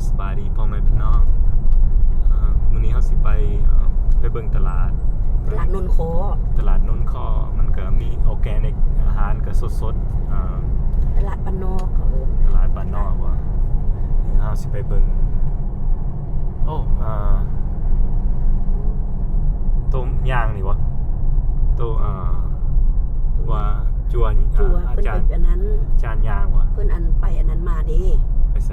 ສະບາຍດີພໍ່ແມ່ພີ່ນ້ອງ ເອີ ມື້ນີ້ເຮົາຊິໄປ ເອີ ໄປເບິ່ງຕະຫຼາດ ຕະຫຼາດໂນນຄໍ້ ຕະຫຼາດໂນນຄໍ້ ມັນກະມີ organic ອາຫານກະສົດໆ ເອີ ຕະຫຼາດບ້ານນອກເຂົາເອີ້ນ ຕະຫຼາດບ້ານນອກວ່າ ເຮົາຊິໄປເບິ່ງ ໂອ້ ເອີ ໂຕຍ່າງນີ້ຫວາ ໂຕ ເອີ ວ່າ ຈົວ ຈົວ ອາ ອາຈານ ເພິ່ນໄປອັນນັ້ນ ອາຈານຍ່າງຫວາ ເພິ່ນອັນໄປອັນນັ້ນມາເດ້ ໄປໃສ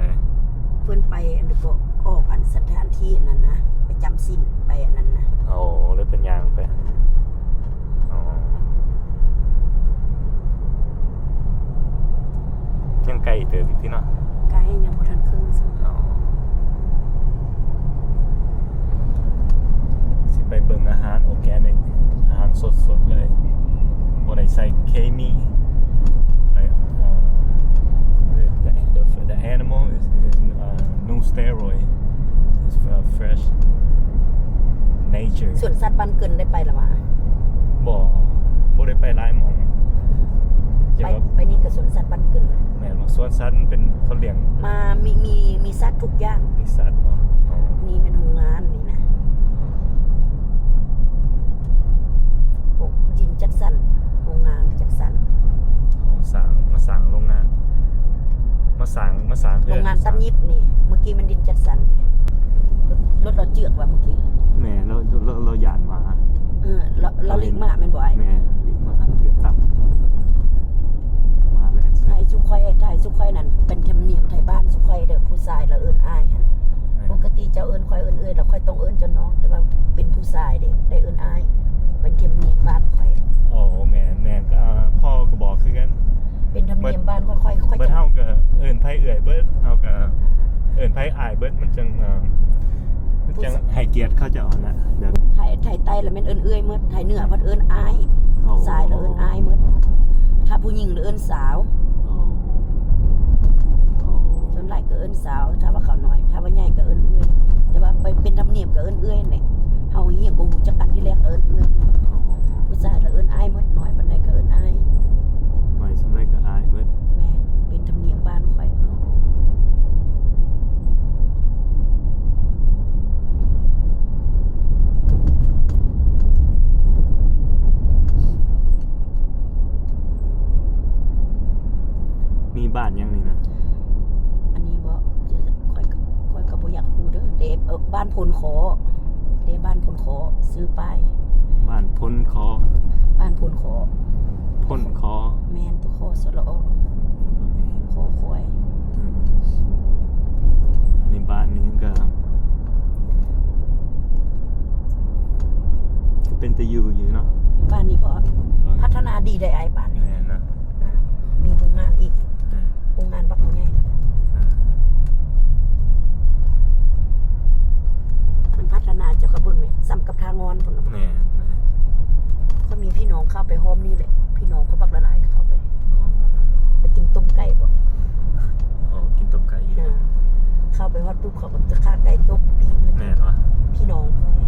ເພິ່ນໄປອັນກໍອອກອັນສະຖານທີ່ອັນນັ້ນນະ ໄປຈຳສິນ ໄປອັນນັ້ນນະ ໂອ້ ເລີຍເພິ່ນຍ່າງໄປ ອໍ ຍັງໄກເຕີບອີກຕິເນາະ ໄກ ຍັງບໍ່ທັນເຄິ່ງຊ້ຳ ອໍ ຊິໄປເບິ່ງອາຫານ organic ອາຫານສົດໆເລີຍ ບໍ່ໄດ້ໃສ່ເຄມີ like uh the the the animal is is uh no steroid, it's uh fresh nature. ສວນສັດບ້ານເກີນໄດ້ໄປລະຫວາ? ບໍ່ ບໍ່ໄດ້ໄປຫຼາຍໝ່ອງ ໄປ ໄປນີ້ກະສວນສັດບ້ານເກີນ ແມ່ນບໍ່? ສວນສັດມັນເປັນ ເຂົາລ້ຽງ ມາ ມີ ມີ ມີສັດທຸກຢ່າງ ມີສັດບໍ່? ອໍ ນີ້ແມ່ນໂຮງງານນີ້ນະ ໂຮງ ດິນຈັດສັນ ໂຮງງານຈັດສັນ ອໍ ສ້າງ ມາສ້າງໂຮງງານ ມາສ້າງ ມາສ້າງເຮືອນ ໂຮງງານຕັດຫຍິບນີ້ ເມື່ອກີ້ແມ່ນດິນຈັດສັນນີ້ ລົດ ລົດລາວເຈື່ອກວ່າເມື່ອກີ້ ແມ່ນ ລາວ ລາວ ລາວຢ້ານໝາ ເອີ ລາວ ລາວຫຼີກໝາແມ່ນບໍ່ອ້າຍ? ແມ່ນ ຫຼີກໝາເກືອບຕຳ ໝາແລ່ນໃສ່ ໄທຊຸຂ້ອຍ ໄທຊຸຂ້ອຍນັ້ນ ເປັນທຳນຽມໄທບ້ານຊຸຂ້ອຍເດີ ຜູ້ຊາຍລະເອີ້ນອ້າຍຫັ້ນ ແມ່ນ ປົກກະຕິເຈົ້າເອີ້ນຂ້ອຍເອີ້ນເອື້ອຍ ລະຂ້ອຍຕ້ອງເອີ້ນເຈົ້ານ້ອງ ແຕ່ວ່າເປັນຜູ້ຊາຍເດ້ ໄດ້ເອີ້ນອ້າຍ ເປັນທຳນຽມບ້ານຂ້ອຍ ໂອ້ ແມ່ນ ແມ່ນ ກະ ພໍ່ກະບອກຄືກັນ ເປັນທຳນຽມບ້ານຂ້ອຍ ຂ້ອຍ ຂ້ອຍ ເບິດເຮົາກະເອີ້ນໃຜເອື້ອຍເບິດ ເຮົາກະເອີ້ນໃຜອ້າຍເບິດ ມັນຈັ່ງ ມັນຈັ່ງໃຫ້ກຽດເຂົາເຈົ້າຫັ້ນນະ ແບບ ໄທ ໄທໃຕ້ລະແມ່ນເອີ້ນເອື້ອຍໝົດ ໄທເໜືອພັດເອີ້ນອ້າຍ ໂອ້ ຜູ້ຊາຍລະເອີ້ນອ້າຍໝົດ ຖ້າຜູ້ຍິງລະເອີ້ນສາວ ໂອ້ ໂອ້ ສ່ວນຫຼາຍກະເອີ້ນສາວ ຖ້າວ່າເຂົານ້ອຍ ຖ້າວ່າໃຫຍ່ກະເອີ້ນເອື້ອຍ ແຕ່ວ່າໄປເປັນທຳນຽມກະເອີ້ນເອື້ອຍແຫຼະ ເຮົາຮຽນກະຮູ້ຈັກກັນທີແລກກະເອີ້ນເອື້ອຍ ໂອ້ ຜູ້ຊາຍລະເອີ້ນອ້າຍໝົດ ນ້ອຍປານໃດກະເອີ້ນອ້າຍ ນ້ອຍສ່ຳໃດກະອ້າຍເບິດ ແມ່ນ ເປັນທຳນຽມບ້ານຂ້ອຍ ມີບ້ານຫຍັງນີ້ນະ? ອັນນີ້ບໍ? ຂ້ອຍ ຂ້ອຍກະບໍ່ຢາກຮູ້ເດີ ແຕ່ ເອີ ບ້ານໂພນຄໍ້ ແຕ່ບ້ານໂພນຄໍ້ ຊື່ປ້າຍ ບ້ານໂພນຄໍ້ ບ້ານໂພນຄໍ້ ໂພນຄໍ້ ແມ່ນ ໂຕຄໍ້ ສະຫຼະອອ ຄໍຄວາຍ ອືມ ອັນນີ້ບ້ານນີ້ກະ ກະເປັນຕາຢູ່ຢູ່ເນາະ ບ້ານນີ້ພໍ ໂດຍ ພັດທະນາດີໄດ໋ອ້າຍ ບ້ານນີ້ ແມ່ນນະ ມີໂຮງງານອີກ ໂຮງງານບັກໃຫຍ່ ມັນພັດທະນາ ເຈົ້າກະເບິ່ງແມະ ສ່ຳກັບທ່າງ່ອນພຸ້ນ ແມ່ນ ແມ່ນ ກະມີພີ່ນ້ອງເຂົ້າໄປຮ່ອມນີ້ແຫຼະ ພີ່ນ້ອງເຂົາບັກຫຼາຍໆ ເຂົ້າໄປ ອໍ ໄປກິນຕົ້ມໄກ່ບໍ? ອໍ ກິນຕົ້ມໄກ່ຢູ່ ເອີ ເຂົ້າໄປຮອດປຸບ ເຂົາກະຈະຂ້າໄກ່ຕົ້ມ ປີ້ງ ແມ່ນຫວາ? ພີ່ນ້ອງຂ້ອຍ ອໍ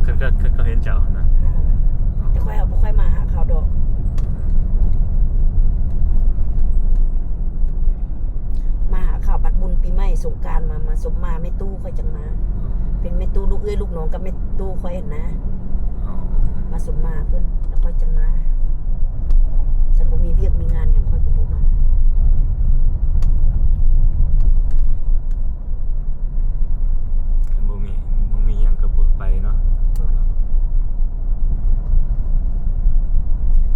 ເຂົາ ເຂົາ ເຂົາເຫັນເຈົ້າຫັ້ນນະ ເອີ ແຕ່ຂ້ອຍບໍ່ຄ່ອຍມາຫາເຂົາດອກ ມາຫາເຂົາບັດບຸນປີໃໝ່ສົງການມາ ມາສົມມາແມ່ຕູ້ຂ້ອຍຈັ່ງມາ ເປັນແມ່ຕູ້ລູກເອື້ອຍລູກນ້ອງກັບແມ່ຕູ້ຂ້ອຍຫັ້ນນະ ອໍ ມາສົມມາເພິ່ນ ລະຂ້ອຍຈັ່ງມາ ຄັນບໍ່ມີວຽກມີງານຫຍັງຂ້ອຍກະບໍ່ມາ ຄັນບໍ່ມີ ບໍ່ມີຫຍັງກະບໍ່ໄປເນາະ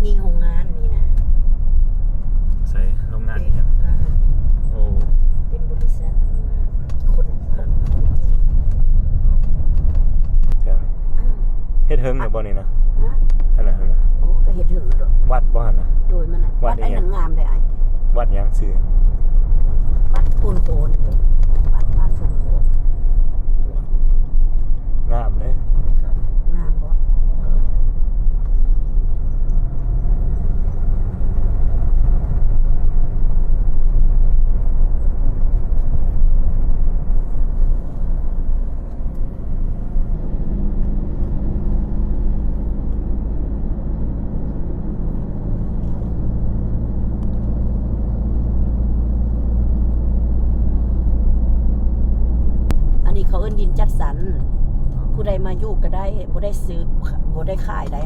ນີ້ໂຮງງານນີ້ນະ ໃສ ໂຮງງານອີ່ຫຍັງ? ໂອ້ ເປັນບໍລິສັດ ຄົນ ຄົນ ຄົນຈີນ ອໍ ແຖວນີ້ ເອີ ເຮັດເຖິງແລ້ວບໍ່ນີ້ນະ? ຫັ້ນນະ ຫັ້ນນະ ໂອ້ ກະເຮັດເຖິງແລ້ວດອກ ວັດບໍ່ຫັ້ນນະ? ໂດຍ ມັນນະ ວັດອີ່ຫຍັງ? ວັດອັນນັ້ນງາມເດ້ອ້າຍ ວັດຫຍັງຊື່? ວັດໂພນຄໍ້ ວັດບ້ານໂພນຄໍ້ ງາມເດ້ ງາມບໍ? ເອີ. ດິນຈັດສັນ ຜູ້ໃດມາຢູ່ກໍໄດ້ ບໍ່ໄດ້ຊື້ ບໍ່ໄດ້ຂາຍໃດ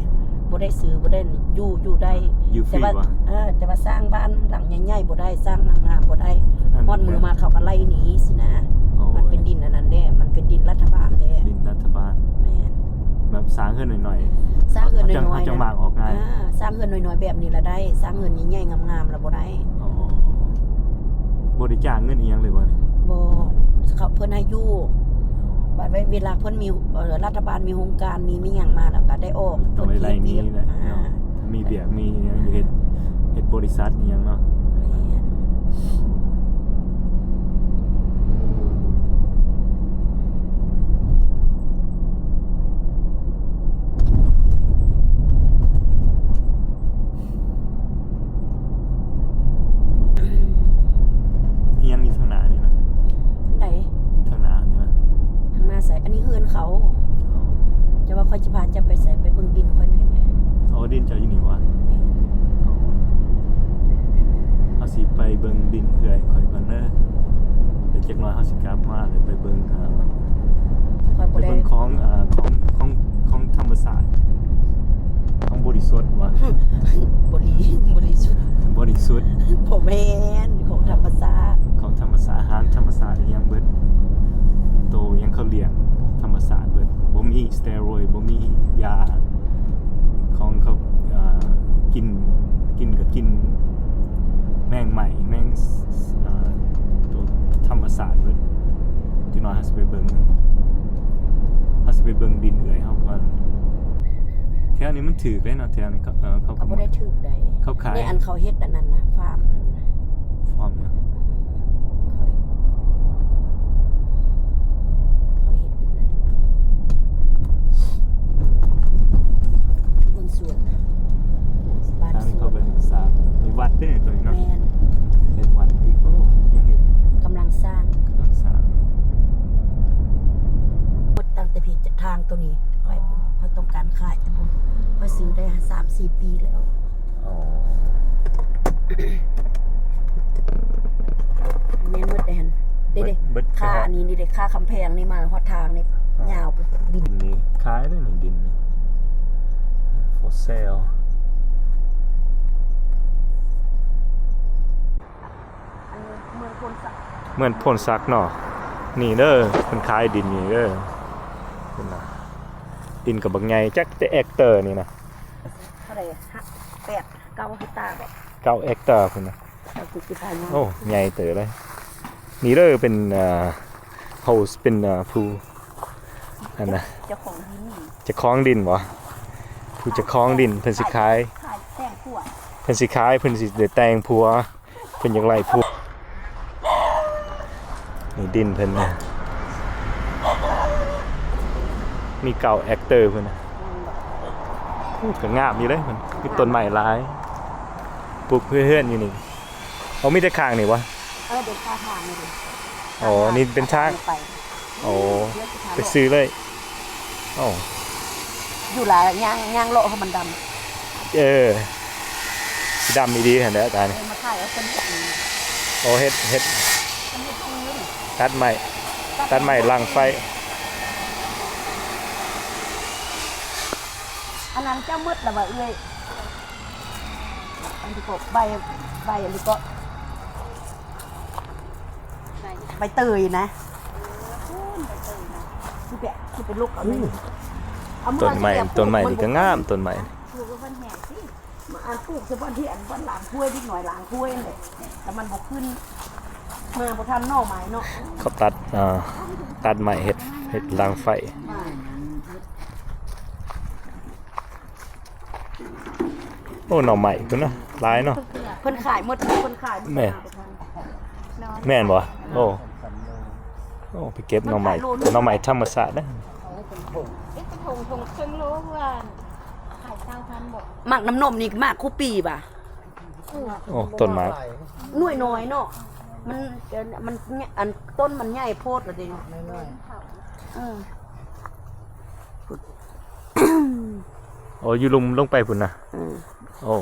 ບໍ່ໄດ້ຊື້ ບໍ່ໄດ້ຢູ່ ຢູ່ໄດ້ ຢູ່ຟຣີ ແຕ່ວ່າ ບໍ່? ເອີ ແຕ່ວ່າສ້າງບ້ານຫຼັງໃຫຍ່ໆບໍ່ໄດ້ ສ້າງງາມໆບໍ່ໄດ້ ອັນ ຮອດມື້ມາເຂົາກໍໄລ່ໜີຊີ້ນະ. ໂອ້ຍ ມັນເປັນດິນອັນນັ້ນແຫຼະ ມັນເປັນດິນລັດຖະບານແຫຼະ ດິນລັດຖະບານ. ແມ່ນ ແບບສ້າງເຮືອນໜ້ອຍໆ ສ້າງເຮືອນໜ້ອຍໆ ເຂົາ ເຂົາຈັ່ງມາອອກງ່າຍ. ເອີ ສ້າງເຮືອນໜ້ອຍໆແບບນີ້ລະໄດ້ ສ້າງເຮືອນໃຫຍ່ໆງາມໆລະບໍ່ໄດ້. ອໍ ບໍ່ໄດ້ຈ້າງເງິນອີ່ຫຍັງເລີຍບໍ່ນີ້? ບໍ່ ເຂົາ ເພິ່ນໃຫ້ຢູ່ ບາດເວລາເພິ່ນມີ ເອີ ລັດຖະບານມີໂຄງການ ມີ ມີຫຍັງມາແລ້ວກໍໄດ້ອອກ ຕ້ອງໄດ້ໄລ່ໜີແຫຼະເນາະ ມີວຽກມີຫຍັງຢູ່ເຮັດ ເຮັດບໍລິສັດອີ່ຫຍັງເນາະ. ແມ່ນ. ອີ່ຫຍັງຢູ່ທາງໜ້ານີ້ນະ? ອັນໃດ? ທາງໜ້ານີ້ນະ? ທາງໜ້າໃສ? ອັນນີ້ເຮືອນເຂົາ. ອໍ ເຈົ້າວ່າຂ້ອຍຊິພາເຈົ້າໄປໃສ? ໄປເບິ່ງດິນຂ້ອຍແດ່. ອໍ ດິນເຈົ້າຢູ່ນີ້ຫວາ? ແມ່ນ. ອໍ ເຮົາຊິໄປເບິ່ງດິນເອື້ອຍຂ້ອຍກ່ອນເດີ ແລ້ວຈັກໜ້ອຍເຮົາຊິກັບມາ ແລ້ວໄປເບິ່ງ ເອີ ຂ້ອຍບໍ່ໄດ້ ໄປເບິ່ງຂອງ ເອີ ຂອງ ຂອງ ຂອງທຳມະຊາດ ຂອງບໍລິສຸດຫວາ? ບໍລິ ບໍລິສຸດ ບໍລິສຸດ ບໍ່ແມ່ນ ຂອງທຳມະຊາດ ຂອງທຳມະຊາດ ອາຫານທຳມະຊາດອີ່ຫຍັງເບິດ ໂຕຫຍັງເຂົາລ້ຽງທຳມະຊາດເບິດ ບໍ່ມີສະເຕີຣອຍ ບໍ່ມີຢາ ຂອງເຂົາ ເອີ ກິນ ກິນກໍກິນແມງໄມ້ ແມງ ເອີ ໂຕທຳມະຊາດເບິດ. ຈັກໜ້ອຍເຮົາຊິໄປເບິ່ງ ເຮົາຊິໄປເບິ່ງດິນເອື້ອຍເຮົາກ່ອນ. ແຖວນີ້ມັນຖືກເດ້ເນາະ ແຖວນີ້ເຂົາ ເອີ ເຂົາກໍບໍ່ໄດ້ຖືກໃດ ເຂົາຂາຍ ໃນອັນເຂົາເຮັດອັນນັ້ນນະ ຟາມ ຟາມຫຍັງ? ເຂົາ ເຂົາເຮັດອັນນັ້ນ ເບິ່ງສວນ ບ້ານສວນ ເຂົາເປັນສາ ມີວັດເດ້ຕົວນີ້ເນາະ. ແມ່ນ ເຮັດວັດອີກ ໂອ້ ຍັງເຮັດ ກຳລັງສ້າງ ກຳລັງສ້າງ ໝົດຕັ້ງແຕ່ພີ້ຈາກທາງຕົວນີ້ໄປ ເຮົາຕ້ອງການຂາຍແຕ່ພຸ້ນ ຂ້ອຍຊື້ໄດ້ສາມສີ່ປີແລ້ວ. ອໍ ແມ່ນໝົດເດ້ຫັ້ນ ເດ້ໆ ເບິດ ເບິດ ຄ່າອັນນີ້ນີ້ເດ້ ຄ່າກຳແພງນີ້ມາຮອດທາງນີ້ ອໍ ຍາວໄປດິນນີ້ ຂາຍເດ້ນີ້ ດິນນີ້ for sale. ອັນນີ້ເມືອງໂພນສັກ ເມືອງໂພນສັກເນາະ ນີ້ເດີ ເພິ່ນຂາຍດິນນີ້ເດີ ເຫັນບໍ່? ດິນກໍບັກໃຫຍ່ ຈັກແຕ່ເອັກເຕີນີ້ນະ ເທົ່າໃດ? ແປດ ເກົ້າເຮັກຕາບໍ? ເກົ້າເອັກຕາພຸ້ນນະ. ໂອ້ ໃຫຍ່ເຕີບເລີຍ ນີ້ເດີ ເປັນ ເອີ ໂຮສ ເປັນ ເອີ ຜູ້ ອັນນະ ເຈົ້າຂອງດິນ ເຈົ້າຂອງດິນບໍ? ຜູ້ເຈົ້າຂອງດິນ ເພິ່ນຊິຂາຍ ຂາຍແຕ່ງຜົວ ເພິ່ນຊິຂາຍ ເພິ່ນຊິໄດ້ແຕ່ງຜົວ ເພິ່ນຢາກໄລ່ຜົວ ນີ້ດິນເພິ່ນນະ ມີເກົ້າເອັກເຕີພຸ້ນນະ. ໂອ້ ກໍງາມຢູ່ເດ້ ມັນມີຕົ້ນໄມ້ຫຼາຍ ປູກເຮືອນຢູ່ນີ້. ອໍ ມີແຕ່ຂ້າງນີ້ຫວາ? ເອີ ເປັນຂ້າງນີ້ເດ້. ອໍ ນີ້ເປັນທາງ ໄປ ໂອ້ ໄປຊື້ເລີຍ. ໂອ້ ຢູ່ຫຼາຍ ຍ່າງ ຍ່າງເລາະໃຫ້ມັນດຳ. ເອີ ຊິດຳອີ່ຫຼີຫັ້ນແຫຼະຕານີ້. ເອີ ມາຖ່າຍເອົາຕົ້ນນີ້. ໂອ້ ເຮັດ ເຮັດ ເຮັດ ຕັດໄມ້ ຕັດໄມ້ລັງໄຟ. ອັນນັ້ນເຈົ້າໝົດແລ້ວຫວາເອື້ອຍ? ອັນນີ້ກໍໃບ ໃບອັນນີ້ກໍ ໃບເຕີຍນະ. ເອີ ໃບເຕີຍນະ ຊິໄປ ຊິໄປລຸກເອົາ. ໂອ້ ເອົາ ຕົ້ນໄມ້ ຕົ້ນໄມ້ນີ້ກໍງາມ ຕົ້ນໄມ້ ປູກໃຫ້ມັນແຫ້ງຊິ. ມາ ອັນ ປູກໃສ່ບ່ອນທີ່ ອັນ ບ່ອນລ້າງຖ້ວຍ ເດັກນ້ອຍລ້າງຖ້ວຍຫັ້ນແຫຼະ ແຕ່ມັນບໍ່ຂຶ້ນ ມາບໍ່ທັນໜໍ່ໄມ້ເນາະ. ເຂົາຕັດ ເອີ ຕັດໄມ້ເຮັດ ເຮັດລັງໄຟ. ໂອ້ ໜໍ່ໄມ້ພຸ້ນນະ ຫຼາຍເນາະ. ເພິ່ນຂາຍໝົດ ເພິ່ນຂາຍໝົດ. ແມ່ນ ແມ່ນບໍ່? ໂອ້ ໂອ້ ໄປເກັບໜໍ່ໄມ້ ໜໍ່ໄມ້ທຳມະຊາດເດ້. ເປັນຖົງ ເປັນຖົງ ຖົງເຄິ່ງໂລ ເພື່ອຂາຍຊາວພັນບໍ? ໝາກນ້ຳນົມນີ້ໝາກຄູ່ປີຫວາ? ໂອ້ ຕົ້ນໝາກ ໜ່ວຍນ້ອຍເນາະ ມັນ ມັນ ອັນ ຕົ້ນມັນໃຫຍ່ໂພດລະເດ. ນ້ອຍໆ ເອີ ໂອ້ ຢູ່ລຸ່ມລົງໄປພຸ້ນນະ. ເອີ ໂອ້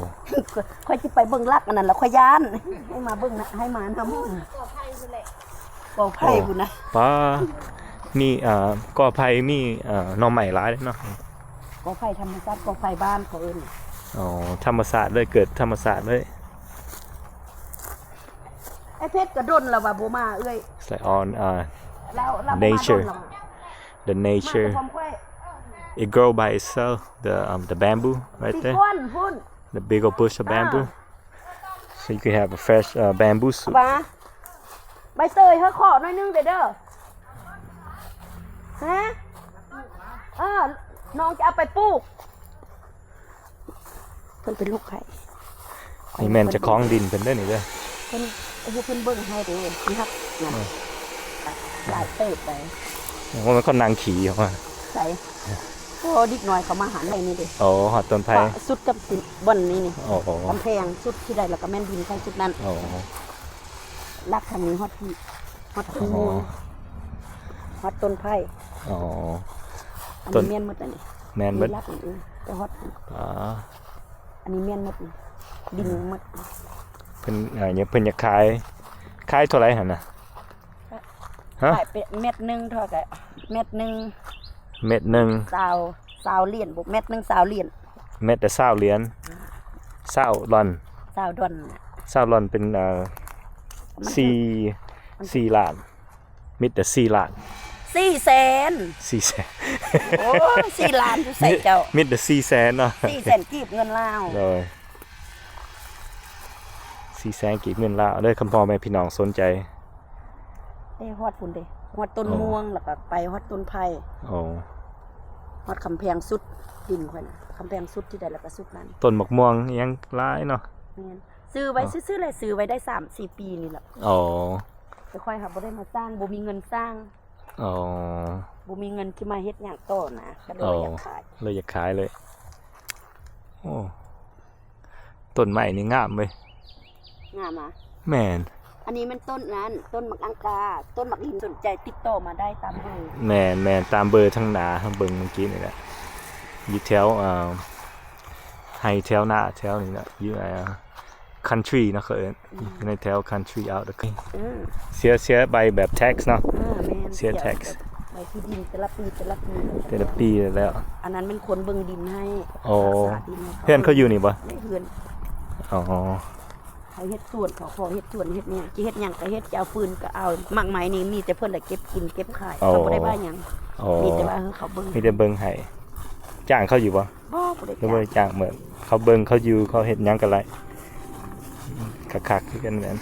ຂ້ອຍຊິໄປເບິ່ງຫຼັກອັນນັ້ນລະ ຂ້ອຍຢ້ານ ໃຫ້ມາເບິ່ງນະ ໃຫ້ມານຳ. ກໍໄຜ່ພຸ້ນແຫຼະ ກໍໄຜ່ພຸ້ນນະ. ໂອ້ ປ້າ ມີ ເອີ ກໍໄຜ່ ມີ ເອີ ໜໍ່ໄມ້ຫຼາຍເນາະ. ກໍໄຜ່ທຳມະຊາດ ກໍໄຜ່ບ້ານເຂົາເອີ້ນ. ອໍ ທຳມະຊາດເລີຍ ເກີດທຳມະຊາດເລີຍ. ໄອ້ເພັດກໍດົນແລ້ວວ່າບໍ່ມາເອື້ອຍ. It's like on, uh, ລາວ ລາວບໍ່ມາດົນແລ້ວ. Nature. The nature. ມາແຕ່ພ້ອມຂ້ອຍ. It grow by itself. The, um, the bamboo right there. ຕິດກ້ອນພຸ້ນ. The big old bush of bamboo. ອ່າ. So you can have a fresh, uh, bamboo soup. ວ່າ ໃບເຕີຍເຮີ້ ຂໍໜ້ອຍໜຶ່ງເດີ້. ຮະ? ເອີ ນ້ອງຈະເອົາໄປປູກ. ເພິ່ນເປັນໂລກໄຂ້. ນີ້ແມ່ນເຈົ້າຂອງດິນເພິ່ນເດີ້ນີ້ເດີ້. ເພິ່ນ ໂອ້ໂຫ ເພິ່ນເບິ່ງໃຫ້ເດ້ ທີ່ຮັກນະ. ອືມ ຫຼາຍເຕີບໄດ໋. ໂອ້ ມັນກໍນັ່ງຂີ່ອອກມາ. ໃສ? ໂອ້ ເດັກນ້ອຍເຂົາມາຫາໃນນີ້ເດ້. ໂອ້ ຮອດຕົ້ນໄຜ່ ສຸດກັບ ບ່ອນນີ້ນີ້. ໂອ້ ກຳແພງສຸດທີ່ໃດ ແລ້ວກໍແມ່ນດິນໃສ່ສຸດນັ້ນ. ໂອ້ ຫຼັກທາງນີ້ຮອດພີ້ ຮອດພູ ອໍ ຮອດຕົ້ນໄຜ່. ອໍ ອັນນີ້ແມ່ນໝົດ ອັນນີ້ແມ່ນໝົດ. ຫຼັກນີ້ ເອີ ໄປຮອດ ອໍ ອັນນີ້ແມ່ນໝົດ ດິນໝົດ. ເພິ່ນ ເອີ ເພິ່ນຢາກຂາຍ ຂາຍເທົ່າໃດຫັ້ນນະ? ຮະ? ຂາຍເປັນເມັດໜຶ່ງເທົ່າໃດ? ເມັດໜຶ່ງ ເມັດໜຶ່ງ ຊາວ ຊາວຫຼຽນບໍ? ເມັດໜຶ່ງຊາວຫຼຽນ. ເມັດລະຊາວຫຼຽນ. ຊາວດອນ. ຊາວດອນ. ຊາວດອນເປັນ ເອີ ມັນ ສີ່ ມັນ ສີ່ລ້ານ. ມີແຕ່ສີ່ລ້ານ. ສີ່ແສນ. ສີ່ແສນ. ໂອ້ຍ ສີ່ລ້ານຢູ່ໃສເຈົ້າ? ມີແຕ່ສີ່ແສນເນາະ. ສີ່ແສນກີບເງິນລາວ. ໂດຍ ສີ່ແສນກີບເງິນລາວເດີ້ ຄັນພໍ່ແມ່ພີ່ນ້ອງສົນໃຈ. ໄປຮອດພຸ້ນເດ້ ຮອດຕົ້ນ ໂອ້ ມ່ວງ ແລ້ວກໍໄປຮອດຕົ້ນໄຜ່. ໂອ້ ຮອດກຳແພງສຸດ ດິນຂ້ອຍນະ ກຳແພງສຸດທີ່ໃດ ແລ້ວກໍສຸດນັ້ນ. ຕົ້ນໝາກມ່ວງອີ່ຫຍັງຫຼາຍເນາະ. ແມ່ນ ຊື້ໄວ້ ອໍ ຊື່ໆ ແຫຼະ ຊື້ໄວ້ໄດ້ສາມສີ່ປີນີ້ແຫຼະ. ອໍ ແຕ່ຂ້ອຍຫາບໍ່ໄດ້ມາສ້າງ ບໍ່ມີເງິນສ້າງ. ອໍ ບໍ່ມີເງິນຊິມາເຮັດຫຍັງຕໍ່ນະ ກໍເລີຍ ອໍ ຢາກຂາຍ ເລີຍຢາກຂາຍເລີຍ. ໂອ້ ຕົ້ນໄມ້ນີ້ງາມເວີຍ. ງາມຫວາ? ແມ່ນ. ອັນນີ້ແມ່ນຕົ້ນນັ້ນ ຕົ້ນໝາກອັງກາ ຕົ້ນໝາກລິນ ສົນໃຈຕິດຕໍ່ມາໄດ້ຕາມເບີ. ແມ່ນໆ ຕາມເບີທາງໜ້າເຮົາເບິ່ງມື້ກີ້ນີ້ແຫຼະ ຢູ່ແຖວ ເອີ ໄຮ່ແຖວນາແຖວນີ້ນະ ຢູ່ ເອີ country ເນາະ ເຂົາເອີ້ນ ອືມ ຢູ່ໃນແຖວ country out. ເອີ ເສຍ ເສຍໃບແບບ tax ເນາະ. ເອີ ແມ່ນ ເສຍ tax ໃບທີ່ດິນແຕ່ລະປີ ແຕ່ລະປີ ແຕ່ລະປີແລ້ວ. ອັນນັ້ນແມ່ນຄົນເບິ່ງດິນໃຫ້. ອໍ ຮັກສາດິນໃຫ້ເຂົາ. ເຮືອນເຂົາຢູ່ນີ້ບໍ່? ໃນເຮືອນ. ອໍ ເຂົາເຮັດສວນ ເຂົາຂໍເຮັດສວນເຮັດຫຍັງ ຈະເຮັດຫຍັງກໍເຮັດ ຈະເອົາຟືນກໍເອົາ. ໝາກໄມ້ນີ້ມີແຕ່ເພິ່ນລະເກັບກິນເກັບຂາຍ. ອໍ ເຂົາບໍ່ໄດ້ວ່າຫຍັງ. ອໍ ມີແຕ່ວ່າເຂົາເບິ່ງ ມີແຕ່ເບິ່ງໃຫ້. ຈ້າງເຂົາຢູ່ບໍ່? ບໍ່ ບໍ່ໄດ້ ບໍ່ໄດ້ຈ້າງ ເໝືອນເຂົາເບິ່ງເຂົາຢູ່ ເຂົາເຮັດຫຍັງກໍໄດ້ ຄັກໆ ຄືກັນແມ່ນ.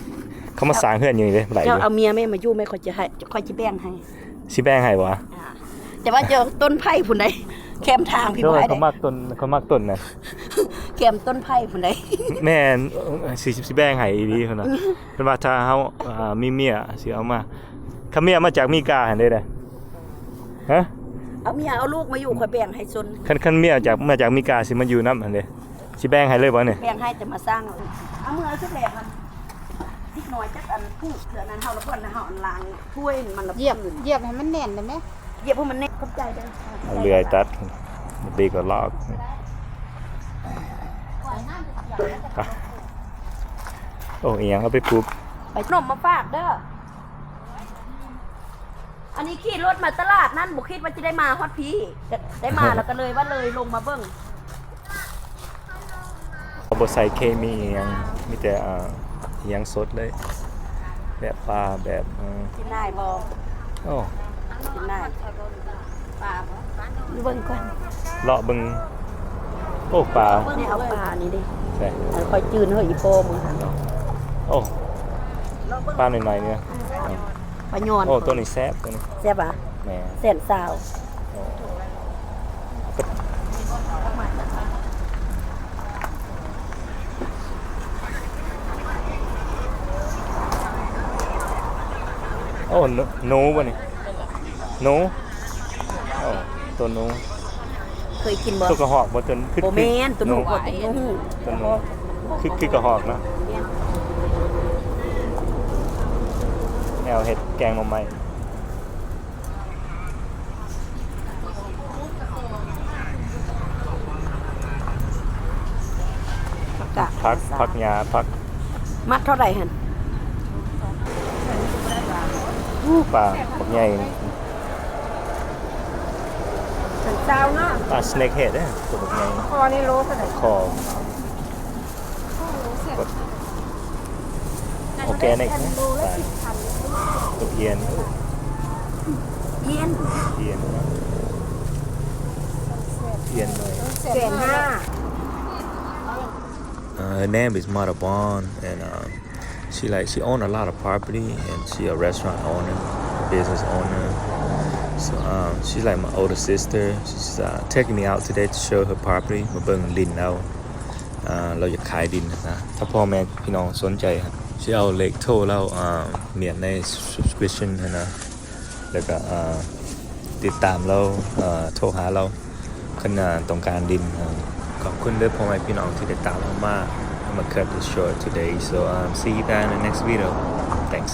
ເຂົາມາສ້າງເຮືອນຢູ່ນີ້ເດ້ ຫຼາຍຢູ່. ເຈົ້າເອົາເມຍແມ່ມາຢູ່ແມ່ ຂ້ອຍຈະໃຫ້ ຂ້ອຍຈະແບ່ງໃຫ້. ຊິແບ່ງໃຫ້ບໍ່? ອ່າ ແຕ່ວ່າເຈົ້າຕົ້ນໄຜ່ພຸ້ນໃດ ແຄມທາງພີ້. ໂດຍ ບໍ່ໃຫ້ ເຂົາມັກຕົ້ນ ເຂົາມັກຕົ້ນນະ ແຄມຕົ້ນໄຜ່ພຸ້ນໃດ. ແມ່ນ ຊິ ຊິແບ່ງໃຫ້ອີ່ຫຼີພຸ້ນນະ. ເພິ່ນວ່າຖ້າເຮົາ ອ່າ ມີເມຍຊິເອົາມາ ຄັນເມຍມາຈາກເມກາຫັ້ນເດ້. ຮະ? ເອົາເມຍເອົາລູກມາຢູ່ ຂ້ອຍແບ່ງໃຫ້ຊົນ. ຄັນ ຄັນເມຍຈາກ ມາຈາກເມກາຊິມາຢູ່ນຳຫັ້ນເດ້ ຊິແບ່ງໃຫ້ເລີຍບໍ່ນີ້? ແບ່ງໃຫ້ ແຕ່ມາສ້າງ ເອົາມືເອົາສຸດແຫຼະຫັ້ນ. ເດັກນ້ອຍຈັກອັນ ຜູ້ເທື່ອນັ້ນເຮົາລະບ່ອນ ເຮົາອັນລ້າງຖ້ວຍມັນລະ ຢຽບ ຢຽບໃຫ້ມັນແໜ້ນໄດ້ໄໝ? ຢຽບໃຫ້ມັນແໜ້ນ. ຂອບໃຈເດີ້. ເອົາເລື່ອຍຕັດ ເດັກກໍລອກ. ໂອ້ ອີ່ຫຍັງເອົາໄປປູກ? ໄປ ຂະໜົມມາຝາກເດີ້. ອັນນີ້ຂີ່ລົດມາຕະຫຼາດນັ້ນ ບໍ່ຄິດວ່າຈະໄດ້ມາຮອດພີ້ ໄດ້ມາແລ້ວກໍເລີຍວ່າເລີຍລົງມາເບິ່ງ. ເຂົາບໍ່ໃສ່ເຄມີອີ່ຫຍັງ ມີແຕ່ ອ່າ ອີ່ຫຍັງສົດເລີຍ ແບບປາ ແບບ ເອີ ກິນໄດ້ບໍ່? ໂອ້ ກິນໄດ້ ປາບໍ່? ເບິ່ງກ່ອນ ເລາະເບິ່ງ. ໂອ້ ປາ ເບິ່ງ ເອົາປານີ້ເດ້. ໃຊ່ ຂ້ອຍຈື່ນເຮີ້ ອີ່ພໍ່ມຶງຫັ້ນ. ໂອ້ ປານ້ອຍໆ ນີ້ນະ. ປາຍອນ. ໂອ້ ໂຕນີ້ແຊບ ໂຕນີ້ແຊບຫວາ? ແມ່ນ ແສນຊາວ. ໂອ້ ໂອ້ ໜູ ໜູບໍ່ນີ້? ໜູ ໂອ້ ໂຕໜູ. ເຄີຍກິນບໍ່? ໂຕກະຮອກບໍ່? ໂຕ ຄື ບໍ່ແມ່ນ ໂຕໜູ ໂຕໜູ ຄື ຄືກະຮອກເນາະ. ແມ່ນ ແນວເຮັດແກງໜໍ່ໄມ້. ຜັກກາດ ຜັກ ຜັກຫຍ້າ ຜັກ. ມັດເທົ່າໃດຫັ້ນ? ອູ້ ປາບັກໃຫຍ່. ຊາວເນາະ ປາສະເນັກເຮດເດ້ ຕົວບັກໃຫຍ່ ຄໍນີ້ໂລເທົ່າໃດ? ຄໍ ໂລແສນ ກດ ອໍແກນິກ ໂລລະສິບພັນ ຕົວອຽນ ອຽນ ອຽນ ອຽນໜ້ອຍ ແສນຫ້າ. Uh, her name is Mara Bond, and um, she like she own a lot of property, and she a restaurant owner, a business owner. So um, she's like my older sister. She's uh, taking me out today to show her property. ມາເບິ່ງດິນລາວ ອ່າ ລາວຢາກຂາຍດິນນະ. ຖ້າພໍ່ແມ່ພີ່ນ້ອງສົນໃຈ ຊິເອົາເລກໂທລາວ ອ່າ ມຽນໃນ description ຫັ້ນນະ ແລ້ວກໍ ອ່າ ຕິດຕາມລາວ ອ່າ ໂທຫາລາວ ຄັນ ອ່າ ຕ້ອງການດິນ. ອ່າ ຂອບຄຸນເດີພໍ່ແມ່ພີ່ນ້ອງທີ່ໄດ້ຕາມເຮົາມາ. I'ma cut this short today, so um, see you guys in the next video. Thanks.